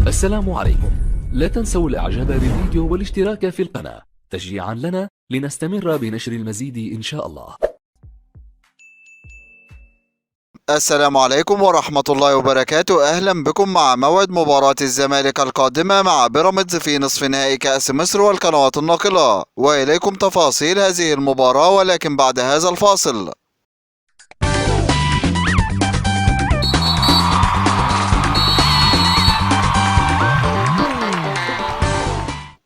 السلام عليكم. لا تنسوا الاعجاب بالفيديو والاشتراك في القناة تشجيعا لنا لنستمر بنشر المزيد إن شاء الله. السلام عليكم ورحمة الله وبركاته. أهلا بكم مع موعد مباراة الزمالك القادمة مع بيراميدز في نصف نهائي كأس مصر والقنوات الناقلة، وإليكم تفاصيل هذه المباراة ولكن بعد هذا الفاصل.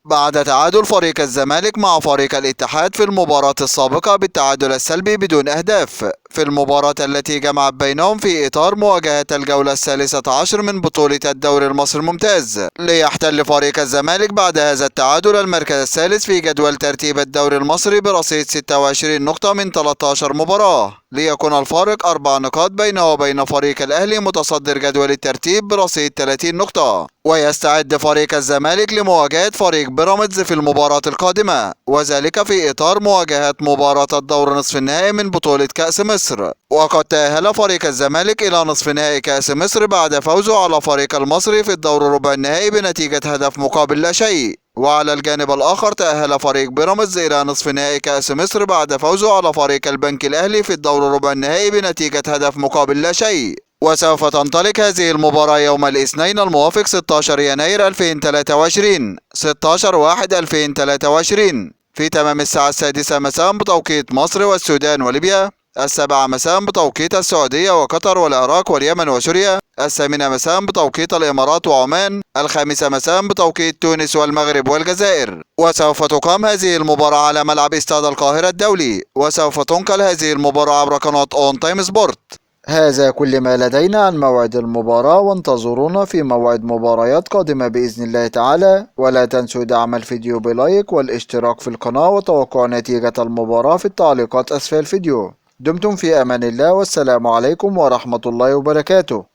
بعد تعادل فريق الزمالك مع فريق الاتحاد في المباراة السابقة بالتعادل السلبي بدون أهداف في المباراة التي جمعت بينهم في إطار مواجهة الجولة الثالثة عشر من بطولة الدوري المصري الممتاز، ليحتل فريق الزمالك بعد هذا التعادل المركز الثالث في جدول ترتيب الدوري المصري برصيد 26 نقطة من 13 مباراة، ليكون الفارق 4 نقاط بينه وبين فريق الأهلي متصدر جدول الترتيب برصيد 30 نقطة. ويستعد فريق الزمالك لمواجهة فريق بيراميدز في المباراة القادمة، وذلك في إطار مواجهة مباراة الدور نصف النهائي من بطولة كأس مصر. وقد تأهل فريق الزمالك إلى نصف نهائي كأس مصر بعد فوزه على فريق المصري في الدور ربع النهائي بنتيجة هدف مقابل لا شيء. وعلى الجانب الآخر تأهل فريق بيراميدز إلى نصف نهائي كأس مصر بعد فوزه على فريق البنك الأهلي في الدور ربع النهائي بنتيجة هدف مقابل لا شيء. وسوف تنطلق هذه المباراة يوم الاثنين الموافق 16 يناير 2023 16/1/2023 في تمام الساعة 6 مساء بتوقيت مصر والسودان وليبيا، 7 مساء بتوقيت السعودية وقطر والعراق واليمن وسوريا، 8 مساء بتوقيت الإمارات وعمان، 5 مساء بتوقيت تونس والمغرب والجزائر. وسوف تقام هذه المباراة على ملعب استاد القاهرة الدولي، وسوف تنقل هذه المباراة عبر قناة أون تايم سبورت. هذا كل ما لدينا عن موعد المباراة، وانتظرونا في موعد مباريات قادمة بإذن الله تعالى، ولا تنسوا دعم الفيديو بلايك والاشتراك في القناة وتوقع نتيجة المباراة في التعليقات أسفل الفيديو. دمتم في أمان الله، والسلام عليكم ورحمة الله وبركاته.